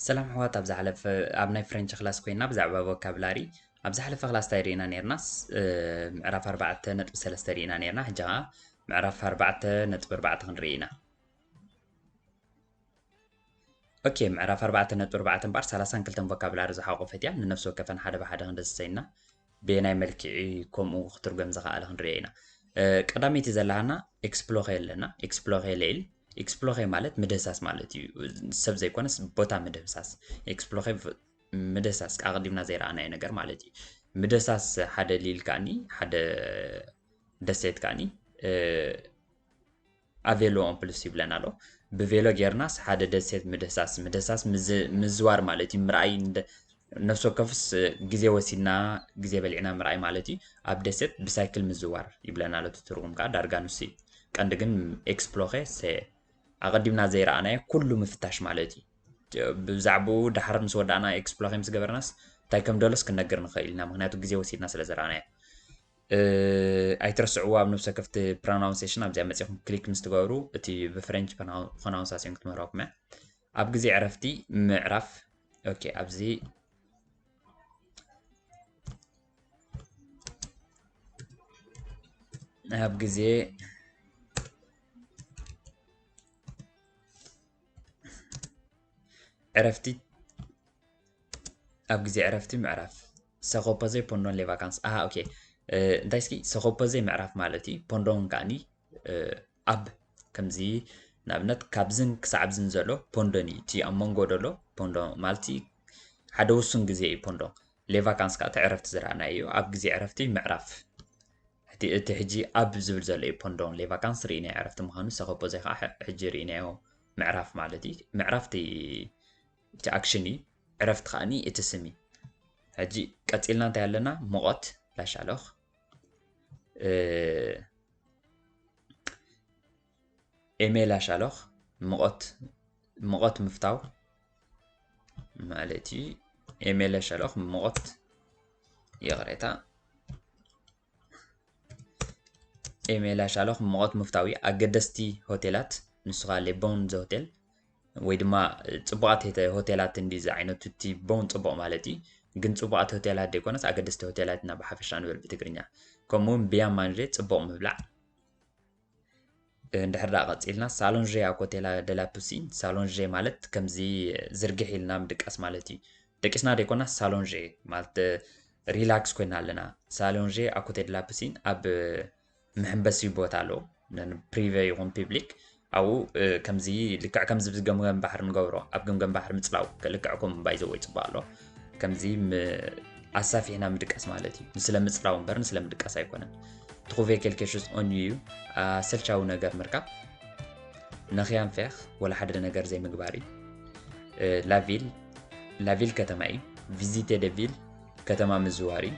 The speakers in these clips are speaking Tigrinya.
ሰላም ኣሕዋት፣ ኣብ ዝሓለፈ ኣብ ናይ ፍሬንች ክላስ ኮይና ብዛዕባ ቮካብላሪ ኣብ ዝሓለፈ ክላስ እንታይ ርኢና ነርናስ? ምዕራፍ ኣርባዕተ ነጥቢ ሰለስተ ርኢና ነርና። ሕጂ ኸዓ ምዕራፍ ኣርባዕተ ነጥቢ ኣርባዕተ ክንርኢ ኢና። ኦኬ፣ ምዕራፍ ኣርባዕተ ነጥቢ ኣርባዕተ እምበኣር ሰላሳን ክልተን ቮካብላሪ ዝሓቆፈት እያ። ንነፍሲ ወከፈን ሓደ ብሓደ ክንደስሰይና ብየናይ መልክዒ ከምኡ ክትርጎም ዝኸኣለ ክንርኢ ኢና። ቀዳመይቲ ዘለሃና ኤክስፕሎኸ ኣለና። ኤክስፕሎኸ ለኢል ኤክስፕሎኸ ማለት ምድህሳስ ማለት እዩ። ሰብ ዘይኮነስ ቦታ ምድህሳስ። ኤክስፕሎኸ ምድህሳስ ኣቐዲምና ዘይረኣናዮ ነገር ማለት እዩ። ምድህሳስ ሓደ ሊል ከኣኒ ሓደ ደሴት ከኣኒ ኣቬሎ ኦምፕልስ ይብለና ኣሎ። ብቬሎ ጌርናስ ሓደ ደሴት ምድህሳስ ምድህሳስ ምዝዋር ማለት እዩ። ምርኣይ ነፍሲ ወከፍስ ግዜ ወሲድና ግዜ በሊዕና ምርኣይ ማለት እዩ። ኣብ ደሴት ብሳይክል ምዝዋር ይብለና ኣሎ። ትርጉም ከዓ ዳርጋ ንሱ እዩ። ቀንዲ ግን ኤክስፕሎኸ ኣቐዲምና ዘይረኣናዮ ኩሉ ምፍታሽ ማለት እዩ። ብዛዕባኡ ዳሕር ምስ ወዳእና ኤክስፕሎኸ ምስ ገበርናስ እንታይ ከም ደሎስ ክነግር ንኽእል ኢና፣ ምክንያቱ ግዜ ወሲድና ስለ ዝረኣናዮ። ኣይትረስዕዎ፣ ኣብ ነብሰ ከፍቲ ፕሮናውንሴሽን ኣብዚኣ መጺኹም ክሊክ ምስ ትገብሩ እቲ ብፍሬንች ፕሮናውንሳሲዮን ክትምህረኩም እያ። ኣብ ግዜ ዕረፍቲ ምዕራፍ። ኦኬ፣ ኣብዚ ኣብ ግዜ ዕረፍቲ ኣብ ግዜ ዕረፍቲ ምዕራፍ ሰኮፖዘ ፖንዶን ሌቫካንስ። ኣሃ፣ ኦኬ። እንታይ እስኪ ሰኮፖዘ ምዕራፍ ማለት እዩ። ፖንዶን ከኣኒ ኣብ ከምዚ ንኣብነት ካብዝን ክሳዕ ኣብዝን ዘሎ ፖንዶን እዩ። እቲ ኣብ መንጎ ዘሎ ፖንዶ ማለት ሓደ ውሱን ግዜ እዩ ፖንዶ። ሌቫካንስ ከዓ እቲ ዕረፍቲ ዝረኣናዮ እዩ። ኣብ ግዜ ዕረፍቲ ምዕራፍ እቲ ሕጂ ኣብ ዝብል ዘሎ እዩ ፖንዶን ሌቫካንስ ርኢናዮ ዕረፍቲ ምዃኑ። ሰኮፖዘ ከዓ ሕጂ ርኢናዮ ምዕራፍ ማለት እዩ። ምዕራፍ እቲ እቲ ኣክሽን እዩ። ዕረፍቲ ከኣኒ እቲ ስም እዩ። ሕጂ ቀጺልና እንታይ ኣለና? ሙቐት ላሻሎኽ ኤሜ ላሻሎኽ ሙቐት ሙቐት ምፍታው ማለት እዩ። ኤሜ ላሻሎኽ ሙቐት ይቕሬታ ኤሜ ላሻሎኽ ሙቐት ምፍታው እዩ። ኣገደስቲ ሆቴላት ንሱ ከዓ ሌቦን ዘ ሆቴል ወይ ድማ ጽቡቓት ሆቴላት እንዲ ዝዓይነቱ እቲ ቦን ጽቡቕ ማለት እዩ። ግን ጽቡቓት ሆቴላት ዘይኮነስ ኣገደስቲ ሆቴላት ኢና ብሓፈሻ ንብል ብትግርኛ። ከምኡ እውን ቢያ ማንሬ ጽቡቕ ምብላዕ። እንድሕር ደኣ ቀጺልና ሳሎንže à côté de la piscine። ሳሎንže ማለት ከምዚ ዝርግሕ ኢልና ምድቃስ ማለት እዩ። ደቂስና ዘይኮና ሳሎንže ማለት ሪላክስ ኮይና ኣለና። ሳሎንže à côté de la piscine ኣብ መሐንበሲ ቦታ ኣሎ ፕሪቨ ይኹን ፒብሊክ ኣብኡ ከምዚ ልክዕ ከምዚ ገምገም ባሕሪ ንገብሮ ኣብ ገምገም ባሕሪ ምፅላው ልክዕ ከም ባይዘወይ ፅቡቅ ኣሎ ከምዚ ኣሳፊሕና ምድቃስ ማለት እዩ። ንስለ ምፅላው እምበር ንስለ ምድቃስ ኣይኮነን። ትኹቬ ኬልኬ ሹዝ ኦንዩ እዩ። ኣሰልቻዊ ነገር ምርካብ፣ ነኽያን ፌኽ ወላ ሓደ ነገር ዘይምግባር እዩ። ላቪል ላቪል ከተማ እዩ። ቪዚቴ ደ ቪል ከተማ ምዝዋር እዩ።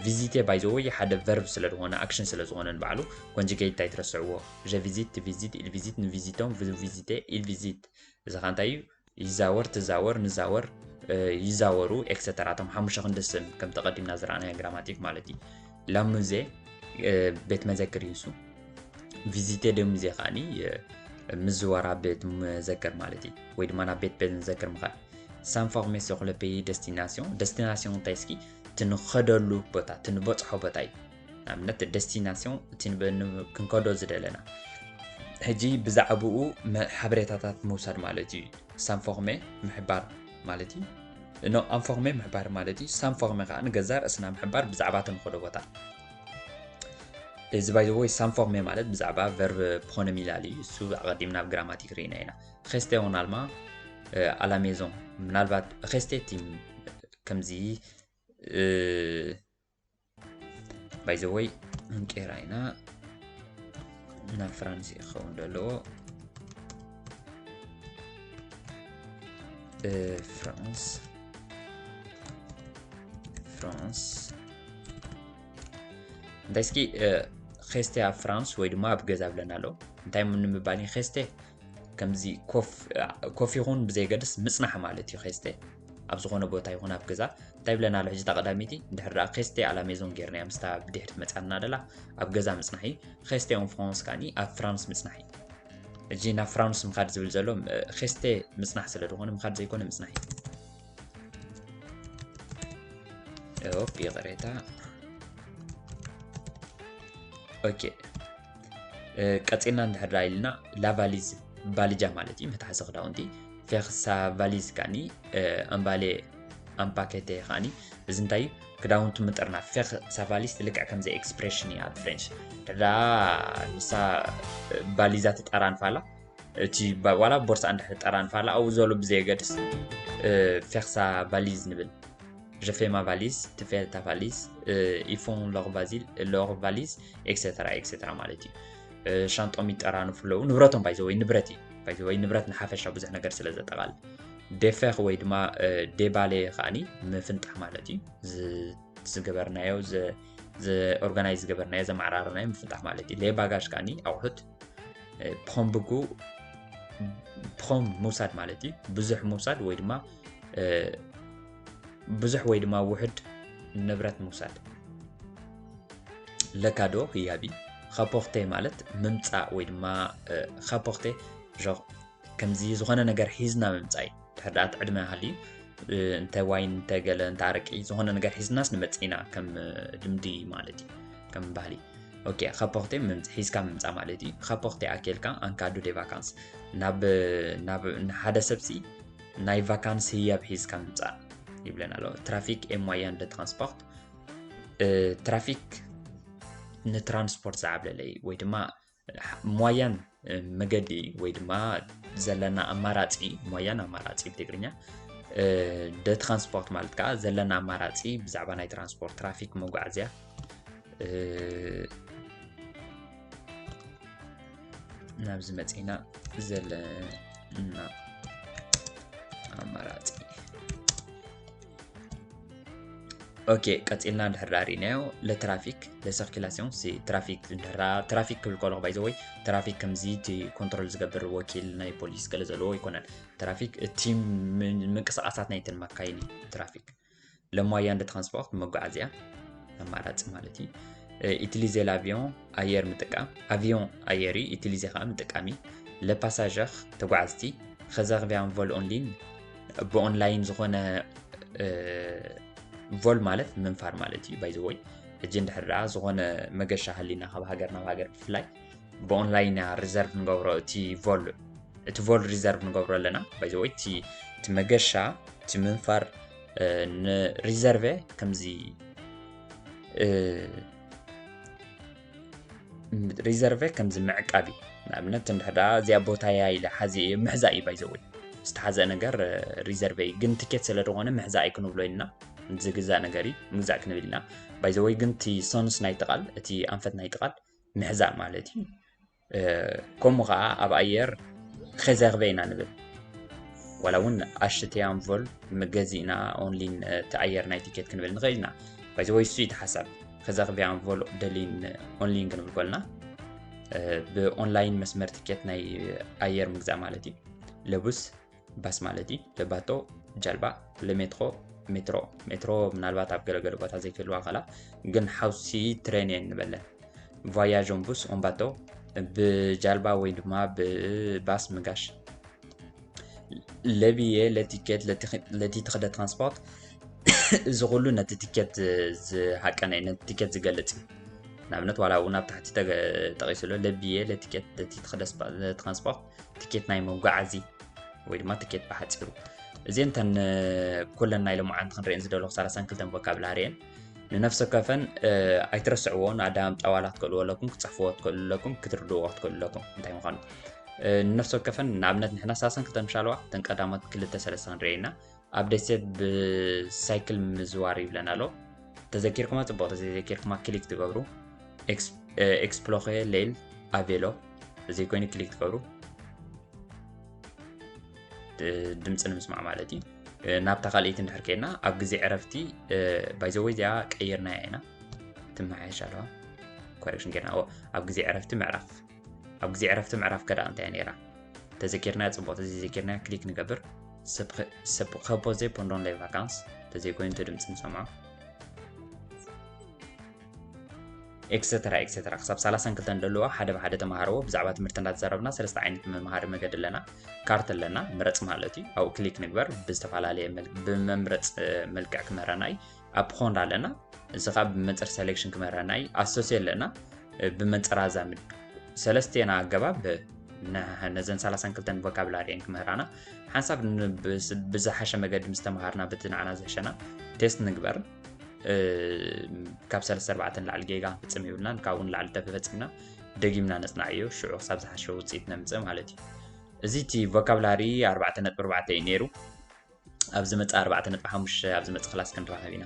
ቪዚቴ ባይዘወይ ሓደ ቨርብ ስለ ዝኾነ ኣክሽን ስለ ዝኾነ ንባዕሉ ኮንጅጌት ኣይትረስዕዎ። že visite፣ ቪዚት፣ ኢል ቪዚት፣ ንቪዚቶም ቪዚቴ ኢል ቪዚት። እዚ ኸ እንታይ እዩ? ይዛወር፣ ትዛወር፣ ንዛወር፣ ይዛወሩ ኤክሰተራ። እቶም ሓሙሽተ ክንዲ ስም ከም ተቐዲምና ዝረኣናዮ ግራማቲክ ማለት እዩ። ላሙዜ ቤት መዘክር እዩ እሱ። ቪዚቴ ደ ሙዜ ከዓኒ ምዝዋር ኣብ ቤት መዘክር ማለት እዩ። ወይ ድማ ናብ ቤት ቤት መዘክር ምኻድ። ሳንፎርሜ ሶክለፔይ ደስቲናሲዮን። ደስቲናሲዮን እንታይ እስኪ ትንኸደሉ ቦታ ትንበፅሖ ቦታ እዩ። ንኣብነት ደስቲናሲዮን እቲ ክንከዶ ዝደለና ሕጂ ብዛዕባኡ ሓበሬታታት ምውሳድ ማለት እዩ። ሳንፎርሜ ምሕባር ማለት እዩ። ኖ ኣንፎርሜ ምሕባር ማለት እዩ። ሳንፎርሜ ከዓ ንገዛ ርእስና ምሕባር ብዛዕባ ትንኸዶ ቦታ። እዚ ባይዘወይ ሳንፎርሜ ማለት ብዛዕባ ቨርብ ፖነሚላል እዩ። እሱ ኣቐዲምና ኣብ ግራማቲክ ርኢና ኢና። ኸስቴ ኦን ኣልማ ኣላሜዞን ምናልባት ኸስቴ ቲም ከምዚ ባይዘወይ እንቄራ ኢና ናብ ፍራንስ ክኸውን ዘለዎ ፍራንስ ፍራንስ እንታይ እስኪ ኸስቴ ኣብ ፍራንስ ወይ ድማ ኣብ ገዛ ብለና ኣሎ። እንታይ ንምባል ኸስቴ ከምዚ ኮፍ ይኹን ብዘይገድስ ምፅናሕ ማለት እዩ። ኸስቴ ኣብ ዝኾነ ቦታ ይኹን ኣብ ገዛ እንታይ ብለና ኣሎ ሕጂ? እታ ቀዳመይቲ እንድሕር ደኣ ኸስቴ ኣላሜዞን ጌርናያ ምስታ ብድሕሪት መፅኣና ደላ ኣብ ገዛ ምፅናሕ እዩ። ኸስቴ ኦን ፍራንስ ከዓኒ ኣብ ፍራንስ ምፅናሕ እዩ። እጂ ናብ ፍራንስ ምኻድ ዝብል ዘሎ ም-፣ ኸስተ ምጽናሕ ስለ ዝኾነ ምኻድ ዘይኮነ ምጽናሕ እዩ። ኦፕ፣ ይቕሬታ። ኦኬ። እ፣ ቀጺልና እንድሕር ደኣ ኢልና ላቫሊዝ፣ ቫሊጃ ማለት እዩ፣ መትሓዚ ክዳውንቲ። ፌኽሳ ቫሊዝ ካኒ፣ እ፣ ኣምባሌ ኣምፓኬቴ ካኒ። እዚ እንታይ እዩ? ክዳውንቱ ምጥርናፍ። ፌኽሳ ቫሊዝ ልክዕ ከምዚ ኤክስፕሬሽን እያ ኣብ ፍሬንች። እንድሕር ደኣ ንሳ፣ እ፣ ቫሊዛ ትጠራንፋላ። እቲ ባ-፣ ዋላ ቦርሳ እንድሕር ጠራንፋላ ኣብኡ ዘሎ ብዘየገድስ፣ እ፣ ፌኽሳ ቫሊዝ ንብል። Je fais ma valise, tu fais ta valise, እ፣ ils font leur valise, leur valise, et cetera, et cetera ማለት እዩ። እ፣ ሻንጦም ይጠራንፉ ኣለዉ። ንብረቶም ባይዘወይ ንብረት እዩ። ባይዘወይ ንብረት ንሓፈሻ ብዙሕ ነገር ስለ ዘጠቓልል። ዴፌር ወይ ድማ፣ እ፣ ዴባሌ ከኣኒ ምፍንጣሕ ማለት እዩ። ዝ-፣ ዝገበርናዮ፣ ዘ-፣ ዘ-፣ ኦርጋናይዝ ዝገበርናዮ፣ ዘማዕራርናዮ ምፍንጣሕ ማለት እዩ። ሌባጋሽ ከኣኒ ኣቑሑት፣ እ፣ ፕሮም ብጉ-፣ ፕሮም ምውሳድ ማለት እዩ። ብዙሕ ምውሳድ ወይ ድማ፣ እ፣ ብዙሕ ወይ ድማ ውሑድ ንብረት ምውሳድ። ለካዶ ህያብ እዩ። ኻፖርቴ ማለት ምምጻእ ወይ ድማ፣ እ፣ ኻፖርቴ ዦ-፣ ከምዚ ዝኾነ ነገር ሒዝና ምምጻእ እዩ። ድሕር ደኣ እቲ ዕድመ ሃልዩ፣ እ፣ እንተ ዋይን፣ እንተ ገለ፣ እንተ ኣረቂ፣ ዝኾነ ነገር ሒዝናስ ንመጽእ ኢና፣ ከም፣ እ፣ ልምዲ ማለት እዩ፣ ከም ባህሊ። ኦኬ፣ ኻፖርቴ ምምጽ-፣ ሒዝካ ምምጻእ ማለት እዩ። ኻፖርቴ ኣኬልካ ኣንካዱ ዴ ቫካንስ። ናብ፣ ናብ፣ ንሓደ ሰብሲ ናይ ቫካንስ ህያብ ሒዝካ ምምጻእ ይብለና ኣሎ። ትራፊክ ኤ ሞያን ደ ትራንስፖርት። እ፣ ትራፊክ ንትራንስፖርት ዝዓብለለ እዩ፣ ወይ ድማ ሞያን፣ እ፣ መገዲ ወይ ድማ ዘለና ኣማራጺ፣ ሞያን ኣማራጺ ብትግርኛ፣ እ፣ ደ ትራንስፖርት ማለት ከኣ ዘለና ኣማራጺ ብዛዕባ ናይ ትራንስፖርት ትራፊክ መጓዓዝያ፣ እ፣ ናብዚ መጺእና ዘለና ኣማራጺ። ኦኬ፣ ቀጺልና እንድሕር ደኣ ርኢናዮ፣ ለትራፊክ፣ ለሰርኪላሲዮን፣ ሲ ትራፊክ እንድሕር ደኣ፣ ትራፊክ ክብል ከለኹ፣ ባይ ዘ ወይ፣ ትራፊክ ከምዚ እቲ ኮንትሮል ዝገብር ወኪል ናይ ፖሊስ ገለ ዘለዎ ኣይኮነን። ትራፊክ እቲ ም-፣ ምንቅስቓሳት ናይተን መካይን እዩ ትራፊክ። ለሞያን ደ ትራንስፖርት፣ መጓዓዝያ፣ ኣማራጺ ማለት እዩ። እ፣ ኢትሊዜ ላቪዮን፣ ኣየር ምጥቃም። ኣቪዮን ኣየር እዩ፣ ኢትሊዜ ከኣ ምጥቃም እዩ። ለፓሳዠር፣ ተጓዓዝቲ። ኸዘርቬ ኣን ቮል ኦን ሊን፣ ብኦንላይን ዝኾነ፣ እ፣ ቮል ማለት ምንፋር ማለት እዩ። ባይ ዘ ወይ፣ ሕጂ እንድሕር ደኣ ዝኾነ መገሻ ሃሊና ካብ ሃገር ናብ ሃገር ብፍላይ ብኦንላይን ኢና ሪዘርቭ ንገብሮ እቲ ቮል፣ እቲ ቮል ሪዘርቭ ንገብሮ ኣለና። ባይ ዘ ወይ፣ እቲ፣ እቲ መገሻ፣ እቲ ምንፋር፣ እ፣ ንሪዘርቨ ከምዚ፣ እ፣ ሪዘርቨ ከምዚ ምዕቃብ እዩ። ንኣብነት፣ እንድሕር ደኣ እዚኣ ቦታ እያ ኢለ ሓዚ እየ፣ ምሕዛእ እዩ፣ ባይ ዘ ወይ። ዝተሓዘ ነገር፣ እ፣ ሪዘርቨ እዩ። ግን ትኬት ስለ ዝኾነ ምሕዛእ ኣይክንብሎ ኢልና፣ ዝግዛእ ነገር እዩ፣ ምግዛእ ክንብል ኢና። ባይ ዘ ወይ፣ ግን እቲ ሰንስ ናይቲ ቃል፣ እቲ ኣንፈት ናይቲ ቃል ምሕዛእ ማለት እዩ። እ፣ ከምኡ ኸዓ ኣብ ኣየር ኸዘርቨ ኢና ንብል። ዋላ እውን ኣሽትያን ቮል መገዚእና ኦንሊን፣ እ፣ እቲ ኣየር ናይ ቲኬት ክንብል ንኽእል ኢና። ባይ ዘ ወይ፣ እሱ እዩ እቲ ሓሳብ። ኸዘርቨ ኣን ቮል ደሊን ኦንሊን ክንብል ከለና፣ እ፣ ብኦንላይን መስመር ቲኬት ናይ ኣየር ምግዛእ ማለት እዩ። ለቡስ ባስ ማለት እዩ። ለባቶ ጃልባ፣ ለሜትሮ ሜትሮ። ሜትሮ ምናልባት ኣብ ገለገለ ቦታ ዘይክህልዋ ከላ፣ ግን ሓውሲ ትሬን እየን ንበለን። ቮያዥ ኦን ቡስ ኦን ባቶ፣ ብጃልባ ወይ ድማ ብባስ ምጋሽ። ለብዬ ለቲኬት ለቲ-፣ ለቲትኽ ደ ትራንስፖርት፣ እዚ ኩሉ ነቲ ቲኬት ዝሃቀነ እዩ፣ ነቲ ቲኬት ዝገልጽ እዩ። ንኣብነት፣ ዋላ እውን ኣብ ታሕቲ ተገ-፣ ተጠቒሱ ኣሎ፣ ለብዬ ለቲኬት ለቲትኽ ደ ስፓ-፣ ትራንስፖርት፣ ቲኬት ናይ መጓዓዚ ወይ ድማ ትኬት ብሓጺሩ። እዚን እተን፣ እ፣ ኩለን ናይ ሎማዓንቲ ክንሪአን ዝደለኹ ሰላሳን ክልተን ቮካብላሪ እየን። ንነፍሲ ወከፈን፣ እ፣ ኣይትረስዕዎ፣ ንኣዳም ጣዋላ ክትከእልዎ ኣለኩም፣ ክትጽሕፍዎ ትክእሉ ኣለኩም፣ ክትርድእዎ ክትክእሉ ኣለኩም እንታይ ምዃኑ። እ፣ ንነፍሲ ወከፈን፣ ንኣብነት፣ ንሕና ሰላሳን ክልተን ምሻለዋ፣ እተን ቀዳሞት ክልተ ሰለስተ ክንሪአ ኢና። ኣብ ደሴት ብሳይክል ምዝዋር ይብለና ኣሎ። ተዘኪርኩማ ጽቡቕ፣ ተዘኪርኩማ ክሊክ ትገብሩ። ኤክስ-፣ እ፣ ኤክስፕሎሬ ሌል ኣቬሎ፣ እዚ ኮይኑ ክሊክ ትገብሩ። ድ-፣ ድምፂ ንምስማዕ ማለት እዩ። እ፣ ናብታ ካልኣይቲ እንድሕር ከይድና፣ ኣብ ግዜ ዕረፍቲ፣ እ፣ ባይ ዘ ወይ እዚኣ ቀይርናያ ኢና። ትመሓየሽ ኣለዋ። ኮሬክሽን ጌርና። ኦ፣ ኣብ ግዜ ዕረፍቲ ምዕራፍ። ኣብ ግዜ ዕረፍቲ ምዕራፍ ከ ደኣ እንታይ እያ ነይራ? ተዘኪርናያ ጽቡቕ፣ ተዘይዘኪርናያ ክሊክ ንገብር። Se pré-, se reposer pendant les vacances። ተዘይኮይኑ እቲ ድምፂ ንሰምዖ። ኤክሰትራ ኤክሰትራ ክሳብ ሰላሳን ክልተን ደለዋ ሓደ ብሓደ ተማሃረዎ። ብዛዕባ ትምህርቲ እንዳተዘረብና ሰለስተ ዓይነት መምሃሪ መገዲ ኣለና። ካርት ኣለና፣ ምረጽ ማለት እዩ። ኣብኡ ክሊክ ንግበር። ብዝተፈላለየ ብመምረጽ መልክዕ ክምህረና እዩ። ኣፕኾንድ ኣለና፣ እዚ ካብ ብመንፅር ሴሌክሽን ክምህረና እዩ። ኣሶሲ ኣለና፣ ብመንፅር ኣዛምድ። ሰለስቴና ኣገባብ ነዘን ሰላሳን ክልተን ቮካብላሪ እየን ክምህራና። ሓንሳብ ብዝሓሸ መገዲ ምስ ተምሃርና፣ በቲ ንዓና ዝሕሸና ቴስት ንግበር። ካብ ሰለስተ ኣርባዕተ ንላዕሊ ጌጋ ክንፍፅም ይብልናን፣ ካብኡ ንላዕሊ ተፈፂምና፣ ደጊምና ነፅናዕዮ። ሽዑ ክሳብ ዝሓሸ ውፅኢት ነምፅእ ማለት እዩ። እዚ እቲ ቮካብላሪ ኣርባዕተ ነጥቢ ኣርባዕተ እዩ ነይሩ። ኣብ ዝመፅእ ኣርባዕተ ነጥቢ ሓሙሽተ ኣብ ዝመፅእ ክላስ ክንራኸብ ኢና።